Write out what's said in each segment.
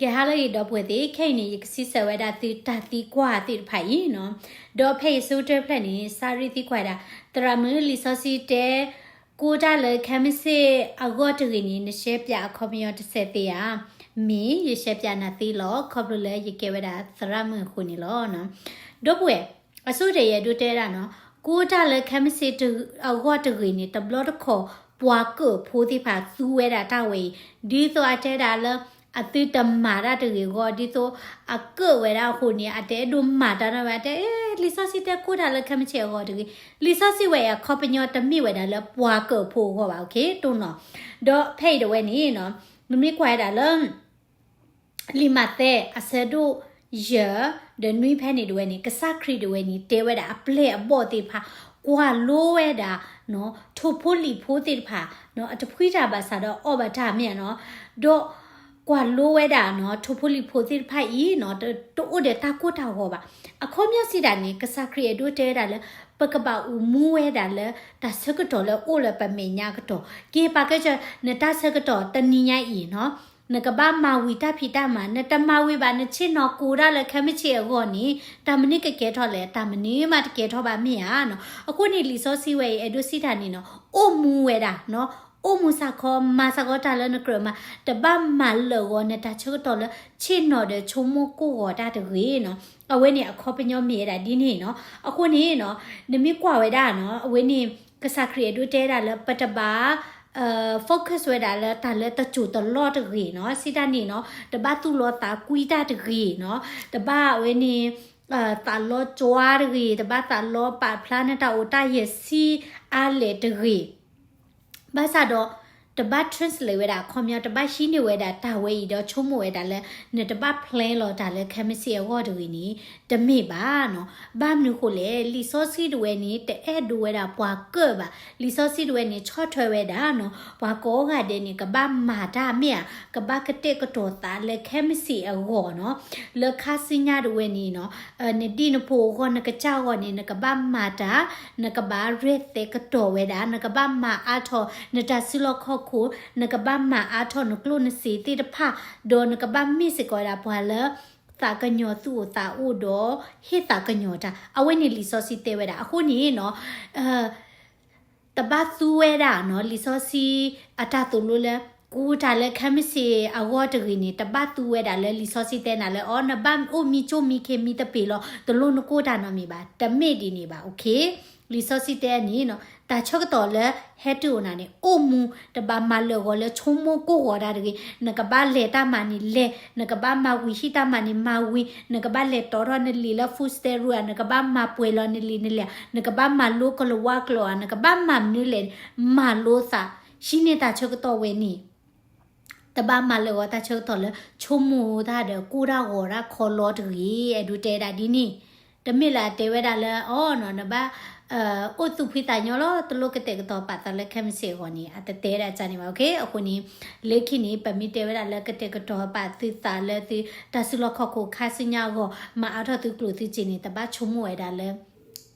ကဲ ဟါလၢအဂ့ၤ ဒီပုၢ်ဝဲၢ်သ့ၣ်, ခဲအံၤန့ၣ် ယကစံးဆၢဝဲဒၣ်သုတၢ်သံကွၢ်သ့ၣ်တဖၣ်အံၤနီၤ. ဒီးဖဲယဆၢကတီၢ်ဖျၢၣ်န့ၣ် စးရ့ၣ်သံကွၢ်ဝဲဒၣ် သရၣ်မုၣ် လံာ်စီဆှံတဲ ကိးတၢ်လၢခဲမုၢ်ဆ့ၣ်အဂီၢ်တဂ့ၤန့ၣ် နရှဲပၠးအခီပညီတစဲးသ့ဧါ. မ့ၢ်ယရှဲပၠးနၤသ့လီၤ, ခီဖျိလၢယကဲဝဲဒၣ်သရၣ်မုၣ်အဃိန့ၣ်လီၤ. ဒီပုၢ်ဝဲၢ်, အဆိကတၢၢ်ယအဲၣ်ဒိးတဲဒၣ်နီၤ, ကိးတၢ်လၢခဲမုၢ်ဆ့ၣ်အဂီၢ်တဂ့ၤန့ၣ် တဘျီတခီၣ် ပှၤကၢၣ်ဖိသ့ၣ်တဖၣ်သူဝဲဒၣ်တၢ်ဝဲအံၤ, ဒ်သိးအတဲဒၣ်လၢ အသုတမၤတၢ်တဂ့ၤအဂီၢ်, ဒ်သိးအကၢၣ်ဝဲဒၣ်အဃိန့ၣ် အတအဲၣ်ဒိးမၤတၢ်နီတမံၤ, အတဲ လံာ်စီဆှံတဲကိးတၢ်လၢခဲမုၢ်ဆ့ၣ်အဂီၢ်တဂ့ၤ. လံာ်စီဆှံဝဲအံၤအခီပညီတမ့ၢ်ဝဲဒၣ်လၢပှၤကၢၣ်ဖိအဂီၢ်ဘၣ်, အ တိၢ်နီၣ်. ဒီးဖဲအံၤဒၣ်ဝဲန့ၣ်နီၤ, နမ့ၢ်ကွၢ်ဝဲဒၣ်လၢ လံာ်မးသဲ အဆၢဒိၣ်ယဲၢ် ဒီးနွံဖဲန့ၣ်ဒၣ်ဝဲန့ၣ် ကစၢ်ခရံာ်ဒၣ်ဝဲန့ၣ် တဲဝဲဒၣ်အပျဲၢ်အဘီၣ်သ့ၣ်တဖၣ်, ကွၢ်လိဝဲဒၣ် ထိၣ်ဖိလံာ်ဖိသ့ၣ်တဖၣ်, အတဖှံတၢ်ဘၣ်ဆၣ်ဒီးအီၣ်ဘၣ်တၢ်မ့ၢ်ဧါနီၤ, ဒီးကွၢ်လိဝဲဒၣ်နီၤ ထိၣ်ဖိလံာ်ဖိသ့ၣ်တဖၣ်အံၤနီၤ တအိၣ်ဒီးတၢ်ကိၢ်တၢ်ဂီၤဘၣ်. အခီပညီစံးတၢ်န့ၣ် ကစၢ်ခရံာ်အဲၣ်ဒိးတဲဝဲဒၣ်လၢ ပကဘၣ်အိၣ်မူဝဲဒၣ်လၢ တၢ်ဆၢကတီၢ်လၢအိၣ်လၢပမဲာ်ညါကတီၢ်, က့ၤပာ်ကဲကၢ နတၢ်ဆၢကတီၢ်တနံၤညါအံၤနီၤ နကဘၣ်မၤဝံၤတၢ်ဖံးတၢ်မၤ, နတမၤဝံၤဘၣ် နဆ့ၣ်နီၤကိးတၢ်လၢခဲမုၢ်ဆ့ၣ်အဂီၢ်န့ၣ် တၢ်မနုၤကကဲထီၣ်လဲၣ်, တၢ်မနုၤမးတကဲထီၣ်ဘၣ်မ့ၢ်ဧါနီၤ. အဃိန့ၣ် လံာ်စီဆှံဝဲအံၤ အဲၣ်ဒိးစံးတၢ်န့ၣ်နီၤ, အိၣ်မူဝဲဒၣ်, အိၣ်မူစ့ၢ်ကီး, မၤစ့ၢ်ကီးတၢ်လၢနကြၢးမၤ, တဘၣ်မၤလၢာ်ဂီၤနတၢ်ဆၢကတီၢ်လၢ ဆ့ၣ်နီၤဒီးဆိကမိၣ်ကိၢ်ဂီၤတၢ်တဂ့ၤနီၤ. အဝဲန့ၣ်အခီပညီမ့ၢ်ဝဲဒၣ်ဒ်န့ၣ်နီၤ. အဃိန့ၣ်နီၤ, နမ့ၢ်ကွၢ်ဝဲဒၣ်နီၤ, အဝဲန့ၣ် ကစၢ်ခရံာ်အဲၣ်ဒိးတဲဒၣ်လၢ ပတဘၣ် focus ဝဲဒၣ်လၢတၢ်လၢတစိၢ်တလီတဂ့ၤနီၤ. စံးတၢ်န့ၣ်နီၤ, တဘၣ်သူၣ်လီၤသးကွံတၢ်တဂ့ၤနီၤ. တဘၣ်အဝဲန့ၣ် သးလီကွၢ်တဂ့ၤ, တဘၣ်သးလီပာ်ဖျါနတၢ်အိၣ်တၢ်ယၢၤဆံးအါလဲၣ်တဂ့ၤ. ဘၣ်ဆၣ်ဒီး တဘၣ် translate ဝဲဒၣ်အခီပညီ, တဘၣ်ဟံးန့ၢ်ဝဲဒၣ်တၢ်ဝဲအံၤဒီး ဆိကမိၣ်ဝဲဒၣ်လၢ နတဘၣ် plan လီၤတၢ်လၢခဲမုၢ်ဆ့ၣ်အဂီၢ်တဂ့ၤန့ၣ် တမ့ၢ်ဘၣ်နီၤ. ဘၣ်မနုၤဃိလဲၣ်, လံာ်စီဆှံဒၣ်ဝဲန့ၣ် တအဲၣ်ဒိးဝဲဒၣ်ပှၤကၢၣ်ဘၣ်. လံာ်စီဆှံဒၣ်ဝဲန့ၣ် ဆီၣ်ထွဲဝဲဒၣ်နီၤ, ပှၤကိးဂၤဒဲးန့ၣ် ကဘၣ်မၤတၢ်မ့ၢ်ဧါ, ကဘၣ်ကတဲာ်ကတီၤသးလၢခဲမုၢ်ဆ့ၣ်အဂီၢ်နီၤ. လၢခါဆူညါဒၣ်ဝဲန့ၣ်နီၤ, နဒံၣ်နဖိအဂီၢ်, နကစၢ်အဂီၢ်န့ၣ် နကဘၣ်မၤတၢ်, နကဘၣ်ရဲၣ်သဲကတီၤဝဲဒၣ်, နကဘၣ်မၤအါထီၣ်နတၢ်စုလီၢ်ခီၣ်ခိၣ်, နကဘၣ်မၤအါထီၣ်နကျိၣ်နစ့သ့ၣ်တဖၣ်, ဒီးနကဘၣ်မ့ၢ်စ့ၢ်ကီးဝဲဒၣ်ပှၤလၢ သးကညီၤသူၣ်အိၣ်သးအိၣ်ဒီး ဟ့ၣ်သးကညီၤတၢ်, အဝဲန့ၣ်လံာ်စီဆှံတဲဝဲဒၣ်. အဃိန့ၣ်နီၤ, တဘၣ်သူဝဲဒၣ်နီၤ, လံာ်စီဆှံအတၢ်သိၣ်လိလၢ ကိးတၢ်လၢခဲမုၢ်ဆ့ၣ်အဂီၢ်တဂ့ၤန့ၣ် တဘၣ်သူဝဲဒၣ်လၢလံာ်စီဆှံတဲနၤလၢ အိ နဘၣ်အိၣ်မံကၠိမံခ့မံသပ့ၤလီၤ, တလိၣ်နကိၢ်တၢ်နီတမံၤဘၣ်, တမ့ၢ်ဒ်န့ၣ်ဘၣ်, okay? လံာ်စီဆှံတဲန့ၣ်နီၤ, တၢ်ဆၢကတီၢ်လၢဟဲတုၤအိၣ်နၤန့ၣ် အိၣ်မူ, တဘၣ်မၤလၢာ်ဂီၤလၢဆိကမိၣ်ကိၢ်ဂီၤတၢ်တဂ့ၤ. နကဘၣ်လဲၤတၢ်မၤန့ၣ်လဲၤ, နကဘၣ်မၤဝံၤဟံၣ်တၢ်မၤန့ၣ်မၤဝံၤ, နကဘၣ်လဲၤတီထီၣ်နလံာ်လၢ food stamp ရူၢ်ဧါ, နကဘၣ်မၤပှဲၤလီၤနလံာ်နလဲၢ်, နကဘၣ်မၤလိကလၤဝါကျိာ်ဧါ, နကဘၣ်မၤမနုၤလဲၣ်, မၤလိသး, ဟံးန့ၢ်တၢ်ဆၢကတီၢ်ဝဲန့ၣ် တဘၣ်မၤလၢာ်ဂီၤတၢ်ဆၢကတီၢ်လၢ ဆိကမိၣ်တၢ်ဒီးကိၢ်တၢ်ဂီၤတၢ်ခီလီတဂ့ၤ, အဲၣ်ဒိးတဲဒၣ်ဒ်န့ၣ်. တမ့ၢ်လၢအတဲဝဲဒၣ်လၢ အိ နဘၣ် အိၣ်သူၣ်ဖှံသးညီလီၤ, တလိၣ်ကတဲာ်ကတီၤပာ်သးလၢခဲမုၢ်ဆ့ၣ်အဂီၢ်န့ၣ် အတတဲဒၣ်ကန့ၣ်ဘၣ်, okay? အဃိန့ၣ် လၢခံန့ၣ် ပမ့ၢ်တဲဝဲဒၣ်လၢကတဲာ်ကတီၤပာ်သုသးလၢသုတၢ်စုလီၢ်ခီၣ်ခိၣ်ခါဆူညါအဂီၢ်, မၤအါထီၣ်သုကျိၣ်သုစ့န့ၣ် တဘၣ်ဆိကမိၣ်ဝဲဒၣ်လၢ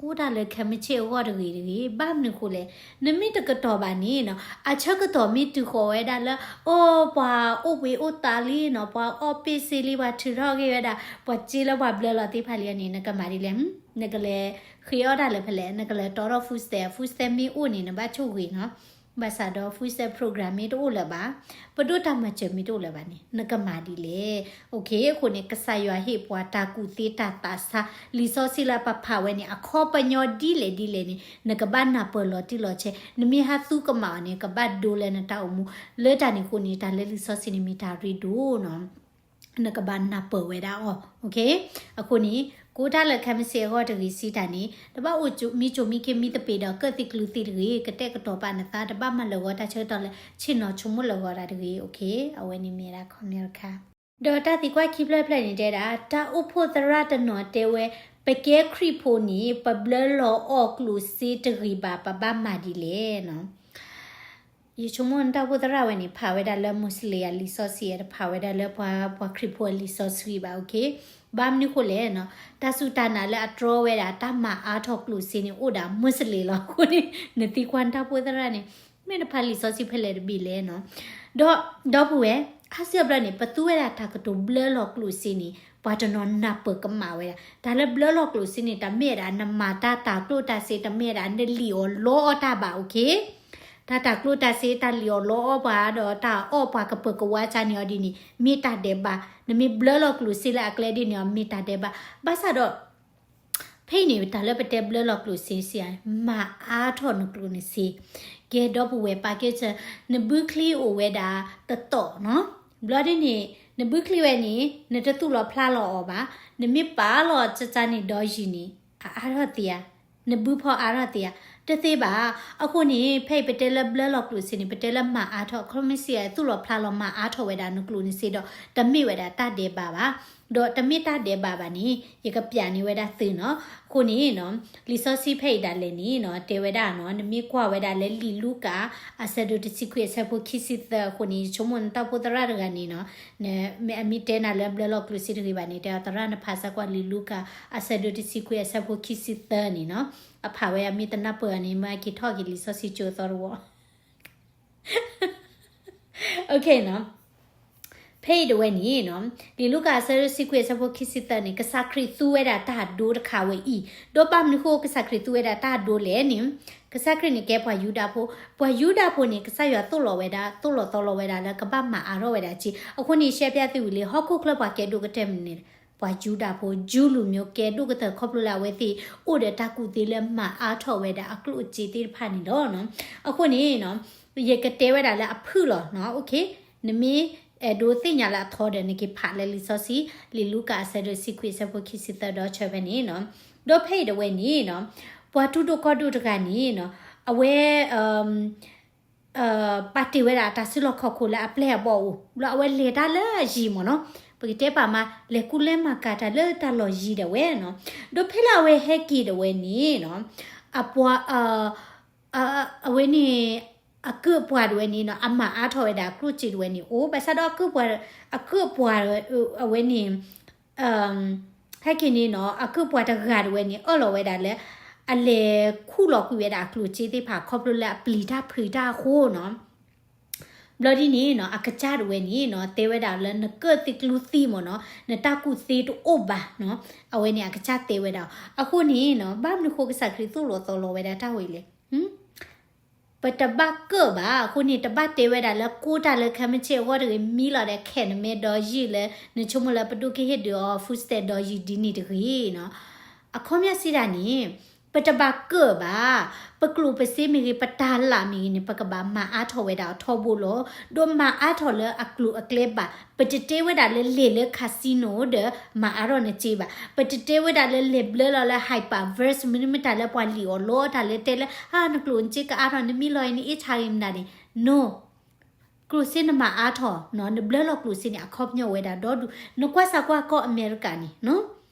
ကိးတၢ်လၢခဲမုၢ်ဆ့ၣ်အဂီၢ်တဂ့ၤတဂ့ၤ, ဘၣ်မနုၤဃိလဲၣ်, နမ့ၢ်တကတီၤဘၣ်န့ၣ်နီၤ, အဆၢကတီၢ်မ့ၢ်တုၤဃီၤဝဲဒၣ်လၢ အိ ပှၤအိၣ်ဘှံးအိၣ်သါလံနီၤ, ပှၤအီၣ်ပ့ၢ်စ့လံ, ပှၤထုးထီၣ်ဂ့ၤဝဲဒၣ် ပှၤစ့လၢပှၤဘျၢလီၤသ့ၣ်တဖၣ်လံန့ၣ် နကမၤဒ်လဲၣ်, နကလဲၤဃ့အီၣ်တၢ်လၢဖဲလဲၣ်, နကလဲၤတီထီၣ် food stamp, food stamp မ့ၢ်အိၣ်န့ၣ် နဘၣ်ဆိၣ်ဂ့ၤနီၤ. ဘၣ်ဆၣ်ဒီး food stamp program မ့ၢ်တအိၣ်လၢၤဘၣ်, ပဒိၣ်တၢ်မၤစၢၤမ့ၢ်တအိၣ်လၢၤဘၣ်န့ၣ် နကမၤဒ်လဲၣ်, okay? အဃိန့ၣ် ကစၢ်ယွၤဟ့ၣ်ပှၤတၢ်ကူၣ်သ့တၢ်သးဆါ, လံာ်စီဆှံလၢပဖးဝဲန့ၣ် အခီပညီဒ်လဲၣ်ဒ်လဲၣ်န့ၣ် နကဘၣ်နၢ်ပၢၢ်လီၤတံၢ်လီၤဆဲး, နမ့ၢ်ဟးသူကမၣ်အီၤန့ၣ် ကဘၣ်ဒိလၢနတၢ်အိၣ်မူ, လၢတၢ်န့ၣ်အဃိန့ၣ် တၢ်လၢလံာ်စီဆှံန့ၣ်မ့ၢ်တၢ်ရ့ဒိၣ်နီၤ. နကဘၣ်နၢ်ပၢၢ်ဝဲဒၣ်အီၤ, okay? အဃိန့ၣ် ကိးတၢ်လၢခဲမုၢ်ဆ့ၣ်အဂီၢ်တဂ့ၤစံးတၢ်န့ၣ် တဘၣ်အိၣ်မံကၠိမံခ့မံသပ့ၤဒီးကၢၣ်သံကျူသံတဂ့ၤ, ကတဲာ်ကတီၤပာ်နသး, တဘၣ်မၤလၢာ်ဂီၤတၢ်ဆၢကတီၢ်လၢ ဆ့ၣ်နီၤဆိကမိၣ်လၢာ်ဂီၤတၢ်တဂ့ၤ, okay? အဝဲန့ၣ်မ့ၢ်ဝဲဒၣ်ခီပညီတခါ ဒီးတၢ်သံကွၢ်ခံဖျၢၣ်ဖျၢၣ်န့ၣ်တဲဒၣ်, တၢ်အိၣ်ဖှိၣ်သရၣ်တနီၤတဲဝဲ, ပကဲခရံာ်ဖိန့ၣ် ပဘျၢလီၤအီၣ်ကျိၣ်စ့တဂ့ၤဘၣ်, ပဘၣ်မၤဒ်လဲၣ်နီၤ. ယဆိကမိၣ်နတၢ်အိၣ်ဖှိၣ်သရၣ်ဝဲန့ၣ် ဖးဝဲဒၣ်လၢ Muslim အလံာ်စီဆှံ, တဖးဝဲဒၣ်လၢပှၤခရံာ်ဖိအလံာ်စီဆှံဘၣ်, okay? ဘၣ်မနုၤဃိလဲၣ်နီၤ, တၢ်စူၢ်တၢ်နာ်လၢအတြီဝဲဒၣ် တၢ်မၤအါထီၣ်ကျိၣ်စ့န့ၣ် အိၣ်ဒၣ် Muslim လီၤ. အဃိန့ၣ် နသံကွၢ်နတၢ်အိၣ်ဖှိၣ်သရၣ်န့ၣ် မ့ၢ်နဖးလံာ်စီဆှံဖဲလဲၣ်တဘ့ၣ်လဲၣ်နီၤ. ဒီး ဒီပုၢ်ဝဲၢ် အါစုအါဘျီန့ၣ် ပသူဝဲဒၣ်တၢ်ကတိၤဘျၢလီၤကျိၣ်စ့န့ၣ် ပှၤတနီၤနၢ်ပၢၢ်ကမၣ်ဝဲဒၣ်. တၢ်လၢဘျၢလီၤကျိၣ်စ့န့ၣ် တမ့ၢ်ဝဲဒၣ်နမၤတၢ်တၢ်ကျိၣ်တၢ်စ့, တမ့ၢ်ဝဲဒၣ်နလံၣ်အီၣ်လီအီၣ်တၢ်ဘၣ်, okay? တၢ်တၢ်ကျိၣ်တၢ်စ့ တၢ်လံၣ်အီၣ်လီအီၣ်ပှၤဒီးတၢ်အီၣ်ပှၤကပၢၤကဝါကန့ၣ်အီၤဒ်န့ၣ် မ့ၢ်တၢ်ဒဲးဘး. နမ့ၢ်ဘျၢလီၤကျိၣ်စ့လၢအကျဲဒ်န့ၣ်အီၤ မ့ၢ်တၢ်ဒဲးဘး. ဘၣ်ဆၣ်ဒီး ဖဲအံၤန့ၣ် တၢ်လၢပတဲဘျၢလီၤကျိၣ်စ့စ့ၢ်, မၤအါထီၣ်နကျိၣ်နစ့, ကဲဒီပုၢ်ဝဲၢ်ပာ်ကဲစၢၤ, နဘုချံအိၣ်ဝဲဒၣ်တတီၢ်နီၤ, ဘျီဒ်န့ၣ် နဘုချံဝဲန့ၣ် နတသူၣ်လီၤဖျါလီၤအီၤဘၣ်, နမ့ၢ်ပာ်လီၤကၠၢကၠၢန့ၣ်ဒီးယံာ်န့ၣ် အအါထီၣ်သ့ဧါ, နဘုဖီအါထီၣ်သ့ဧါ, တသ့ဘၣ်. အဃိန့ၣ် ဖဲအံၤပတဲလၢဘျၢလီၤကျိၣ်စ့န့ၣ် ပတဲလၢမၤအါထီၣ်, ခီမ့ၢ်စ့ၢ် သူၣ်လီၤဖျါလီၤမၤအါထီၣ်ဝဲဒၣ်နကျိၣ်နစ့ဒီး တမ့ၢ်ဝဲဒၣ်တၢ်ဒဲးဘးဘၣ်. ဒီးတမ့ၢ်တၢ်ဒဲးဘးဘၣ်န့ၣ် ယကပျးန့ၢ်ဝဲဒၣ်သုနီၤ. အဃိန့ၣ်နီၤ လံာ်စီဆှံဖဲအံၤဒၣ်လဲာ်န့ၣ်နီၤ တဲဝဲဒၣ်နီၤ နမ့ၢ်ကွၢ်ဝဲဒၣ်လၢလံာ်လူၤကၣ် အဆၢဒိၣ်တဆံခွံ အဆၢဖိခံဆံသၢအဃိန့ၣ် ယဆိကမိၣ်နတၢ်အိၣ်ဖှိၣ်သရၣ်တဂၤန့ၣ်နီၤ အမ့ၢ်တဲနၤလၢဘျၢလီၤကျိၣ်စ့တဂ့ၤဘၣ်န့ၣ် တဲအီၤသရၣ်နဖးစၢ်ကွၢ်လံာ်လူၤကၣ် အဆၢဒိၣ်တဆံခွံ အဆၢဖိခံဆံသၢန့ၣ်နီၤ အဖးဝဲအမ့ၢ်တနၢ်ပၢၢ်န့ၣ် မ့ၢ်က့ၤထီၣ်က့ၤလံာ်စီဆှံကၠိအသီတဝီ Okay နီၤ ဖဲအံၤတဝဲန့ၣ်နီၤ လံာ်လူၤကၣ်အဆၢဒိၣ်တဆံခွံ အဆၢဖိခံဆံသၢန့ၣ် ကစၢ်ခရံာ်သူဝဲဒၣ်တၢ်ဒိတခါဝဲအံၤ, ဒီးဘၣ်မနုၤဃိကစၢ်ခရံာ်သူဝဲဒၣ်တၢ်ဒိလဲၣ်န့ၣ်, ကစၢ်ခရံာ်န့ၣ်ကဲပှၤယူဒၤဖိ, ပှၤယူဒၤဖိန့ၣ် ကစၢ်ယွၤသိၣ်လီၤဝဲဒၣ် သိၣ်လီၤသီလီၤဝဲဒၣ်လၢကဘၣ်မၤအါထီၣ်ဝဲဒၣ်စ့, အဃိန့ၣ် ရှဲပျးသုဝံၤလံ ဟီၣ်ခိၣ်ချၢပှၤကဲဒိၣ်ကတၢၢ်မနုၤန့ၣ် ပှၤယူဒၤဖိ ယူလူၤမျိုး ကဲဒိၣ်ကတၢၢ်ခီဖျိလၢအဝဲသ့ၣ်အိၣ်ဒီးတၢ်ကူၣ်သ့လၢမၤအါထီၣ်ဝဲဒၣ်အကျိၣ်အစ့သ့ၣ်တဖၣ်န့ၣ်လီၤ. အဃိန့ၣ်နီၤ ယကတဲဝဲဒၣ်လၢအဖုၣ်လီၤနီၤ okay, နမ့ၢ်အဲၣ်ဒိးသ့ၣ်ညါလၢအထီဒီး နက့ၤဖးလၢလံာ်စီဆှံ လံာ်လူၤကၣ်အဆၢဒိၣ်တဆံခွံ အဆၢဖိခံဆံသၢဒီးဆၢဖဲန့ၣ်နီၤ, ဒီးဖဲအံၤတဝဲန့ၣ်နီၤ ပှၤထူဒိၣ်ကီၢ်ဒိၣ်တဂၤန့ၣ်နီၤ အဝဲ ပာ်တ့ၢ်ဝဲဒၣ်တၢ်စုလီၢ်ခီၣ်ခိၣ်လၢအပျဲၢ်အဘီၣ်အိၣ်, ဘျီအဝဲလဲၤတၢ်လၢယံၤမ့ၢ်နီၤ, ပကတဲပာ်မး လဲၤကူလဲၤမၤကၤတၢ်လၢတၢ်လီၢ်ယံၤဒၣ်ဝဲနီၤ, ဒီးဖဲလၢအဝဲဟဲက့ၤဒၣ်ဝဲန့ၣ်နီၤ, အပှၤ အဝဲန့ၣ် အကုၢ်အပှၤဒၣ်ဝဲန့ၣ်နီၤ အမၤအါထီၣ်ဝဲဒၣ်အကျိၣ်စ့ဒၣ်ဝဲန့ၣ်အိၣ်, ဘၣ်ဆၣ်ဒီးအကုၢ်အပှၤ အကုၢ်အပှၤ အဝဲန့ၣ် ဟဲက့ၤန့ၣ်နီၤ အကုၢ်အပှၤတဂၤဒၣ်ဝဲန့ၣ် အၢၣ်လီၤဝဲဒၣ်လၢ အလဲၤခူၣ်လီၤကွံာ်ဝဲဒၣ်အကျိၣ်စ့သ့ၣ်တဖၣ် ခီဖျိလၢအပျံၤတၢ်ဖုးတၢ်အဃိနီၤ, ဘျီဒ်န့ၣ်နီၤ အကစၢ်ဒၣ်ဝဲန့ၣ်နီၤ တဲဝဲဒၣ်လၢနကၢၣ်သံကျူသံမ့ၢ်နီၤ နတၢ်ကူၣ်သ့တအိၣ်ဘၣ်နီၤ, အဝဲန့ၣ်အကစၢ်တဲဝဲဒၣ်, အဃိန့ၣ်နီၤ ဘၣ်မနုၤဃိကစၢ်ခရံာ်သိၣ်လီၤသီလီၤဝဲဒၣ်တၢ်ဝဲလဲၣ် ပတဘၣ်ကၢၣ်ဘၣ်, အဃိန့ၣ် တဘၣ်တဲဝဲဒၣ်လၢကိၢ်တၢ်လၢခဲမုၢ်ဆ့ၣ်အဂီၢ်တဂ့ၤ, မံလီၤဒီးခဲနမဲဒီးယံာ်လၢ နဆိကမိၣ်လၢပဒိၣ်ကဟ့ၣ်ဒုးအီၤ food stamp ဒီးယံာ်ဒ်န့ၣ်တဂ့ၤနီၤ, အခီပညီစံးဒၣ်န့ၣ် ပတဘၣ်ကၢၣ်ဘၣ်, ပကျိၣ်ပစ့မ့ၢ်ဂ့ၤ ပတၢ်လၢ်မ့ၢ်ဂ့ၤန့ၣ် ပကဘၣ်မၤအါထီၣ်ဝဲဒၣ်အထီဘိလီၤ, ဒီးမၤအါထီၣ်လၢအကျိၤအကျဲဘၣ်, ပတတဲဝဲဒၣ်လၢလဲၤလၢ casino ဒီးမၤအါထီၣ်နစ့ဘၣ်, ပတတဲဝဲဒၣ်လၢလဲၤဘျၢလီၤလၢ hyper verse မနုၤမတၤလၢပှၤလံၣ်အီၣ်လီအီၣ်တၢ်လၢတဲလၢ နကျိၣ်နစ့ကအါထီၣ် နမံလီၤအံၤနအ့ၣ်ဆါဂ့ၤမနုၤန့ၣ်, no, ကျိၣ်စ့နမၤအါထီၣ်နီၤ နဘျၢလီၤကျိၣ်စ့န့ၣ် အခီပညီဝဲဒၣ်ဒီဒူၣ်, နကွၢ်စၢ်ကွၢ်ကီၢ်အမဲရကၤန့ၣ်နီၤ,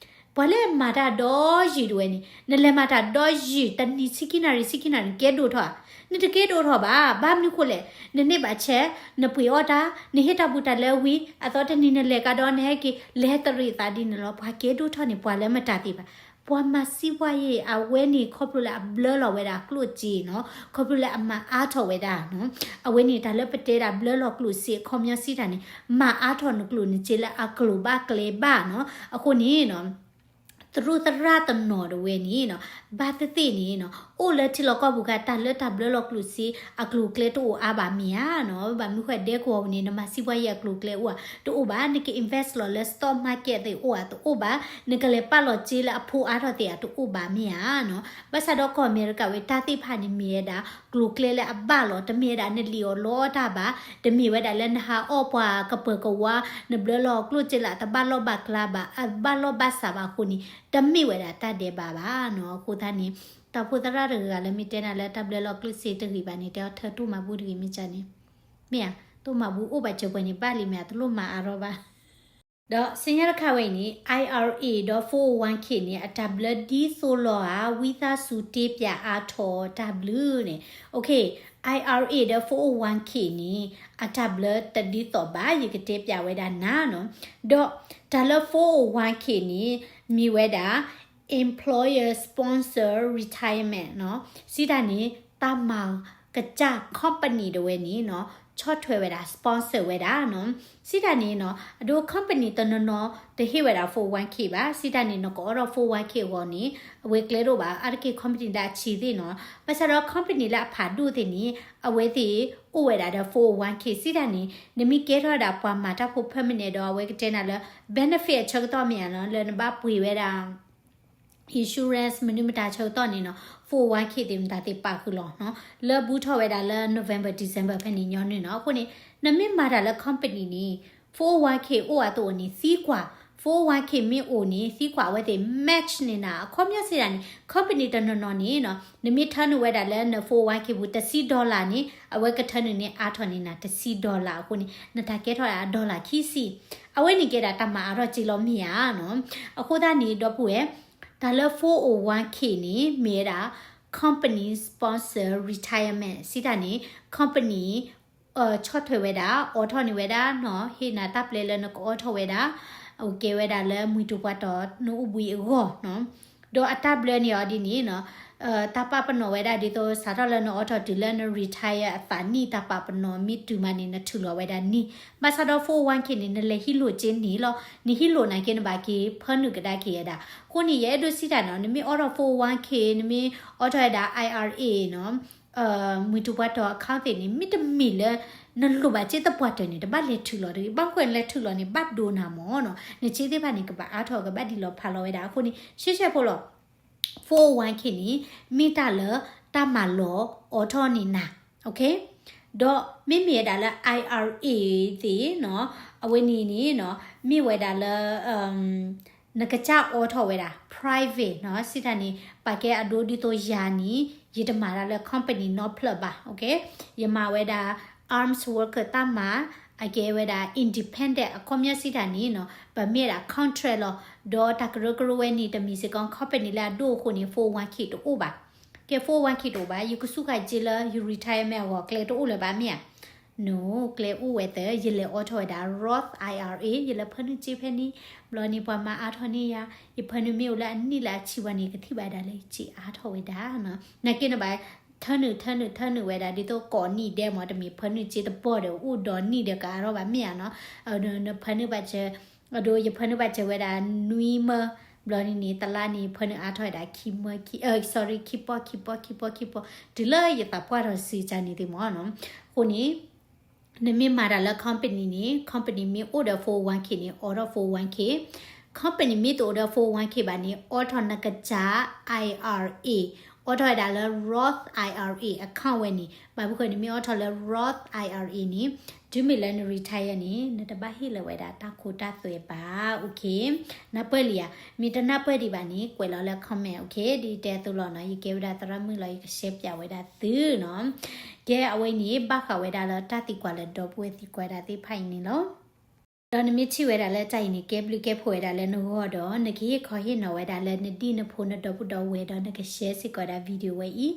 ပှၤလၢမၤတၢ်ဒီယံာ်ဒၣ်ဝဲန့ၣ် နလဲၤမၤတၢ်ဒီယံာ် တနံၤဆံခံနၣ်ရံၣ် ဆံခံနၣ်ရံၣ် နကဲဒိၣ်ထီၣ်ဧါ, နတကဲဒိၣ်ထီၣ်ဘၣ်, ဘၣ်မနုၤဃိလဲၣ်, နန့ၢ်ဘၣ်ဆဲး, နပှ့ၤအီၣ်တၢ်, နဟ့ၣ်တၢ်ဘူးတၢ်လၢဝံၤ, အသီတနံၤနလဲၤကဒီး နဟဲက့ၤ လဲၤတရံးသးဒ်န့ၣ်လီၤ, ပှၤကဲဒိၣ်ထီၣ်န့ၣ် ပှၤလၢမတၤသ့ဘၣ် ပှၤမၤစံးပှၤယဲၢ် အဝဲန့ၣ်ခီဖျိလၢအဘျၢလီၤဝဲဒၣ်အကျိၣ်စ့နီၤ, ခီဖျိလၢအမၤအါထီၣ်ဝဲဒၣ်နီၤ, အဝဲန့ၣ်တၢ်လၢပတဲဒၣ်ဘျၢလီၤကျိၣ်စ့အခီပညီစံးတၢ်န့ၣ်, မၤအါထီၣ်နကျိၣ်နစ့လၢအကျိၤဘၣ်ကျဲဘၣ်နီၤ, အဃိန့ၣ်နီၤ, သရူးသရၣ်တနီၤဒၣ်ဝဲန့ၣ်နီၤ, ဘၣ်သ့ၣ်သ့ၣ်န့ၣ်နီၤ, အိၣ်လၢထံလီၢ်ကီၢ်ပူၤခါ တၢ်လၢတၢ်ဘျၢလီၤကျိၣ်စ့ အကျိၤကျဲတအိၣ်အါဘၣ်မ့ၢ်ဧါနီၤ, ဘၣ်မနုၤဃိဒဲကဝီၤပူၤန့ၣ် နမၤစံးပှၤယဲၢ်အကျိၤကျဲအိၣ်ဧါ တအိၣ်ဘၣ်, နက invest လီၤလၢ stock market သ့ၣ်အိၣ်ဧါ တအိၣ်ဘၣ်, နကလဲၤပာ်လီၤစ့လၢအဖိအါထီၣ်သ့ၣ်ဧါ တအိၣ်ဘၣ်မ့ၢ်ဧါနီၤ, ဘၣ်ဆၣ်ဒီးကီၢ်အမဲရကၤဝဲတၢ်သ့ၣ်တဖၣ်န့ၣ် မ့ၢ်ဝဲဒၣ် ကျိၤကျဲလၢအဘၣ်လီၤ, တမ့ၢ်ဝဲဒၣ်နလံၣ်အီၣ်လီအီၣ်တၢ်ဘၣ်, တမ့ၢ်ဝဲဒၣ်လၢနဟးအီၣ်ပှၤကပၢၤကဝါ, နဘျၢလီၤကျိၣ်စ့လၢအတဘၣ်လီၢ်ဘၣ်ကျဲဘၣ်, အဘၣ်လီၢ်ဘၣ်စးဘၣ်အဃိန့ၣ် တမ့ၢ်ဝဲဒၣ်တၢ်ဒဲးဘးဘၣ်နီၤ, အဃိသတးန့ၣ် တၢ်အိၣ်ဖှိၣ်သရၣ်တဂၤဂၤလၢမ့ၢ်တဲနၤလၢတၢ်ဘျၢလီၤကျိၣ်စ့တဂ့ၤဘၣ်န့ၣ် တဲအီၤထၢတိၢ်မၤဘူၣ်တဂ့ၤမ့ၢ်ကန့ၣ်, မ့ၢ်ဧါ, တိၢ်မၤဘူၣ်အိၣ်ဘၣ်စၢၤပှဲၤန့ၣ် ဘၣ်လံမ့ၢ်ဧါ, တလိၣ်မၤအါထီၣ်ဘၣ် ဒီးစံးညါတခါဝဲအံၤန့ၣ် IRA ဒီး four oh one K န့ၣ် အတၢ်ဘျၢဒ်သိးလီၤဧါ, ဝံသးစူၤတ့ပၠးအါထီၣ်တၢ်ဘျုးန့ၣ်, okay, IRA ဒီး four oh one K န့ၣ် အတၢ်ဘျၢတဒ်သိးဘၣ်, ယကတဲပၠးဝဲဒၣ်နၤနီၤ, ဒီးတၢ်လၢ four oh one K န့ၣ် မ့ၢ်ဝဲဒၣ် employer sponsor retirement နီၤ, စံးတၢ်န့ၣ် တၢ်မၤကစၢ် company ဒၣ်ဝဲန့ၣ်နီၤ ဆီၣ်ထွဲဝဲဒၣ် sponsor ဝဲဒၣ်နီၤ. စံးတၢ်န့ၣ်နီၤ အဒိ company တနီၤနီၤ တဟ့ၣ်ဝဲဒၣ် four oh one k ဘၣ်. စံးတၢ်န့ၣ် နကအိးထီၣ် four oh one k အဂီၢ်န့ၣ် အဝဲကျဲဒိၣ်ဘၣ်. အါတက့ၢ် company လၢအဆံးသ့ၣ်နီၤ. ဘၣ်ဆၣ်ဒီး company လၢအဖးဒိၣ်သ့ၣ်န့ၣ် အဝဲသ့ၣ်အိၣ်ဝဲဒၣ်ဒီး four oh one k စံးတၢ်န့ၣ် နမ့ၢ်ကဲထီၣ်ဝဲဒၣ်ပှၤမၤတၢ်ဖိ permanent ဒီး အဝဲကတဲနၤလၢ benefit အဆၢကတီၢ်မ့ၢ်ဧါနီၤ လၢနဘၣ်ပှ့ၤဝဲဒၣ် insurance မနုၤမတၤဆၢကတီၢ်န့ၣ်နီၤ four oh one k သ့ၣ်မတၤသ့ၣ်ပာ်ဃုာ်လီၤနီၤ. လၢဘူးထီၣ်ဝဲဒၣ်လၢ November December ဖဲန့ၣ်ညီနုၢ်နီၤ. အဃိန့ၣ် နမ့ၢ်မၤတၢ်လၢ company န့ၣ် four oh one k အိၣ်အသိးန့ၣ် သံကွၢ် four oh one k မ့ၢ်အိၣ်န့ၣ် သံကွၢ်အဝဲသ့ၣ် match န့ၢ်နၤ အခီပညီစံးတၢ်န့ၣ် company တနီၤနီၤန့ၣ်နီၤ နမ့ၢ်ထၢနုာ်ဝဲဒၣ်လၢန four oh one k ပူၤ တဆံ dollar န့ၣ် အဝဲကထၢနုာ်န့ၢ်အါထီၣ်န့ၢ်နၤ တဆံ dollar အဃိန့ၣ် နတၢ်ကဲထီၣ်ဒၣ် dollar ခံဆံ အဝဲန့ၣ်ကဲဒၣ်တၢ်မၤအါထီၣ်က့လီၤမ့ၢ်ဧါနီၤ. အဃိသတးန့ၣ် ဒီပုၢ်ဝဲၢ် တၢ်လၢ four oh one k န့ၣ် မ့ၢ်ဝဲဒၣ် company sponsor retirement စံးတၢ်န့ၣ် company ဆီၣ်ထွဲဝဲဒၣ် အိးထီၣ်န့ၢ်ဝဲဒၣ်နီၤ ဟ့ၣ်နၤတၢ်ပျဲလၢနကအိးထီၣ်ဝဲဒၣ် အကဲဝဲဒၣ်လၢမှံတူၤပှၤတီၤနအိၣ်ဘှံးအဂီၢ်နီၤ. ဒီးအတၢ်ဘျၢန့ၣ်အီၤဒ်န့ၣ်နီၤ တၢ်ပာ်ပနီၣ်ဝဲဒၣ်ဒ်သိး စးထီၣ်လၢနအိးထီၣ်တုၤလၢန retire အသးနံၣ် တၢ်ပာ်ပနီၣ်မ့ၢ်တုၤမးန့ၣ် နထုးလီၤဝဲဒၣ်နံၣ်. ဘၣ်ဆၣ်ဒီး four oh one k န့ၣ် နလဲၤဟံးလိာ်က့ၤန့ၣ်လီၤ. နဟံးလိာ်နာ်က့ နဘၣ်က့ၤဖၢနုာ်ကဒါက့ၤဝဲဒၣ်. အဃိန့ၣ် ယအဲၣ်ဒိးစံးတၢ်နီၤ နမ့ၢ်အိးထီၣ် four oh one k နမ့ၢ်အိးထီၣ်ဝဲဒၣ် I R A နီၤ မှံတူၤပှၤတီၤ account သ့ၣ်န့ၣ် မ့တမ့ၢ်လၢ နလိၣ်ဘၣ်စ့တပှၢ်တၢၢ်န့ၣ် တဘၣ်လဲၤထုးလီၤတဂ့ၤ. ဘၣ်မနုၤဃိလဲၤထုးလီၤန့ၣ် ဘၣ်ဒိနၤမၢ်နီၤ. နစ့သ့ၣ်တဖၣ်န့ၣ် ကဘၣ်အါထီၣ် ကဘၣ်ဒံးလီၤဖးလီၤဝဲဒၣ်. အဃိန့ၣ် ရှဲရှဲဖိလီၤ four oh one k န့ၣ် မ့ၢ်တၢ်လၢတၢ်မၤလီၤအိးထီၣ်န့ၢ်နၤ ဒီးမ့မ့ၢ်ဝဲဒၣ်လၢ I R A သ့ၣ်နီၤ အဝဲန့ၣ်န့ၣ်နီၤ မ့ၢ်ဝဲဒၣ်လၢ နကစၢ်အိးထီၣ်ဝဲဒၣ် private နီၤ စံးတၢ်န့ၣ် ပာ်ကဲအဒိဒ်သိးယၤန့ၣ် ယတမၤတၢ်လၢ company နီတဖျၢၣ်ဘၣ်. ယမၤဝဲဒၣ် arms worker တၢ်မၤ အကဲဝဲဒၣ် independent အခီပညီစံးတၢ်န့ၣ်နီၤ ပမ့ၢ်ဝဲဒၣ် contract လီၤ. ဒီးတၢ်ကရၢကရိဝဲန့ၣ် တမ့ၢ်စ့ၢ်ကီး company လၢအဒိၣ်အဃိန့ၣ် four oh one k တအိၣ်ဘၣ်. ကဲ four oh one k တအိၣ်ဘၣ် ယကစူၢ်က့ၤစ့လၢ ယ retirement အဂီၢ် ကျဲတအိၣ်လၢၤဘၣ်မ့ၢ်ဧါ. နီၤ ကျဲအိၣ်ဝဲသၢ ယလဲၤအိးထီၣ်ဝဲဒၣ် Roth I R A ယလဲၤဖၢနုာ်စ့ဖဲန့ၣ် ဘျီန့ၣ်ပှၤမၤအါထီၣ်န့ၢ်ယၤ ယဖၢနုာ်မ့ၢ်အိၣ်လၢအနံၣ်လၢအဆံဘၣ်န့ၣ် ကထံၣ်ဘၣ်ဒၣ်လၢယစ့အါထီၣ်ဝဲဒၣ်နီၤ. နာ်က့နဘၣ် ထၢနုာ် ထၢနုာ် ထၢနုာ်ဝဲဒၣ် ဒ်သိးကိးနံၣ်ဒဲးမၢ် တမ့ၢ်ဖၢနုာ်စ့တဘီၣ်ဒီး အိၣ်ဒီးနံၣ်ဒီးကအါထီၣ်ဘၣ်မ့ၢ်ဧါနီၤ. နဖၢနုာ်ဘၣ်စၢၤ အဒိ ယဖၢနုာ်ဘၣ်စၢၤဝဲဒၣ်နွံမၢ ဘျီန့ၣ်န့ၣ် တလါန့ၣ် ဖၢနုာ်အါထီၣ်ဝဲဒၣ်ခံမၢ ခံ sorry ခံပီၢ် ခံပီၢ် ခံပီၢ် ခံပီၢ် တုၤလၢယသးပှၢ်ထီၣ်စုကါန့ၣ်သ့ၣ်မၢ်နီၤ. အဃိန့ၣ် နမ့ၢ်မၤတၢ်လၢ company န့ၣ် company မ့ၢ်အိၣ်ဒီး four oh one k န့ၣ် အိးထီၣ် four oh one k. company မ့ၢ်တအိၣ်ဒီး four oh one k ဘၣ်န့ၣ် အိးထီၣ်နကစၢ် I R A အိးထီၣ်ဝဲဒၣ်လၢ Roth I R A account ဝဲန့ၣ် ဘၣ်မနုၤဃိန့ၣ် မ့ၢ်အိးထီၣ်လၢ Roth I R A န့ၣ် တုၤမ့ၢ်လၢန retire န့ၣ် နတဘၣ်ဟ့ၣ်လီၤဝဲဒၣ်တၢ်ခိတၢ်သွဲဘၣ်. OK နၢ်ပၢၢ်လံဧါ. မ့ၢ်တနၢ်ပၢၢ်ဒံးဘၣ်န့ၣ် ကွဲးလီၤလၢ comment. OK ဒ်တဲအသိးလီၤနီၤ ယကဲဝဲဒၣ်သရၣ်မုၣ်လီၤ ယကရှဲပၠးဝဲဒၣ်သုနီၤ. ကဲအဝဲန့ၣ် ဘၣ်ဃးဝဲဒၣ်လၢတၢ်သံကွၢ်လၢဒီပုၢ်ဝဲၢ်သံကွၢ်ဒၣ်သ့ၣ်တဖၣ်အံၤန့ၣ်လီၤ. ဒီးနမ့ၢ်ထံၣ်ဝဲဒၣ်လၢတၢ်အံၤန့ၣ် ကဲဘျုးကဲဖှိၣ်ဝဲဒၣ်လၢနဂီၢ်ဒီး နကဟ့ၣ်ခီဟ့ၣ်နီၤဝဲဒၣ်လၢနဒ်နဖိနဒီပုၢ်ဒီဝဲၢ်ဒီး နက share စ့ၢ်ကီးဒၣ် video ဝဲအံၤ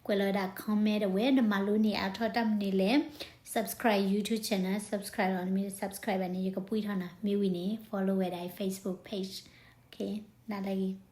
ကွဲးလီၤဝဲဒၣ် comment ဝဲ နမၤလိန့ၢ်အါထီၣ်တၢ်မနုၤလဲၣ် subscribe YouTube channel subscribe လီၤ. နမ့ၢ် subscribe ဘၣ်န့ၣ် ယကပှံၢ်ထီၣ်နၤ မ့ၢ်ဝံၤန့ၣ် follow ဝဲဒၣ်အံၤ Facebook page. OK နၤလၢဂ့ၤ.